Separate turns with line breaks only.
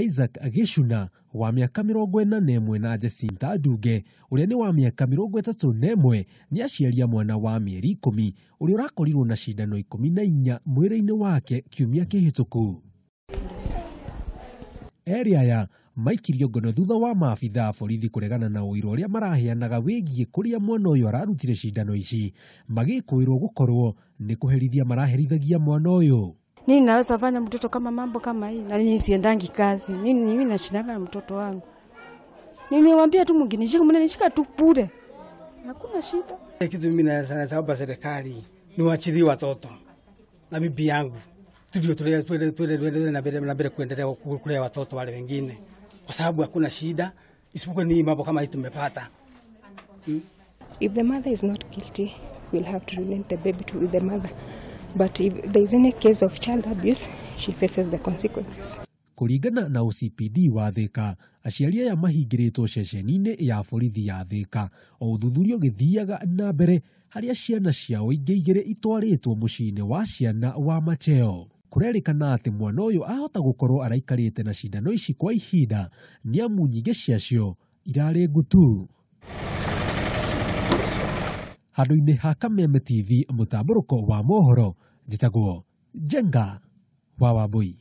Isaac Gĩcuna wa mĩaka 41 na Jacinta Ndunge ũrĩa nĩ wa mĩaka 31 nĩ aciaria mwana wa mĩeri 10 ũrĩa ũrakorirwo na cindano 14 mwĩrĩ-inĩ wake kiumia kĩhĩtũku. Erĩ aya maikirio ngono thutha wa maabitha a borithi kũregana na ũira ũrĩa maraheanaga wĩgiĩ kũrĩa mwana ũyũ ararutire cindano ici, magĩkũĩrwo gũkorwo nĩ kũherithia maraherithagia mwana ũyũ.
Nini naweza fanya mtoto kama mambo kama hii? Na nini siendangi kazi? Nini mimi nashindanga na mtoto wangu? Nimewambia tu mnginishika, mnanishika tu bure. Hakuna shida.
Kitu mimi naomba serikali niwachilie watoto na bibi yangu. Ndio tuendelee na mbele kuendelea kulea watoto wale wengine. Kwa sababu hakuna shida isipokuwa ni mambo kama hii tumepata.
If the mother is not guilty, we'll have to relent the baby to the mother. But if there is any case of child abuse, she faces the consequences.
Kũringana na OCPD wa Thika, aciari aya mahingĩrĩtwo ceceni-inĩ ya borithi ya Thika o ũthuthuria ũgĩthiaga na mbere harĩa ciana ciao ingĩ igĩrĩ itwarĩtwo mũciĩ-inĩ wa ciana wa Macheo. Kũrerĩkana atĩ mwana ũyũ ahota gũkorwo araikarĩte na cindano ici kwa ihinda nĩamu nyingĩ ciacio irarĩ ngutu. Handũ-inĩ ha Kameme TV mũtambũrũko wa mohoro, njĩtagwo Njenga wa Wambui.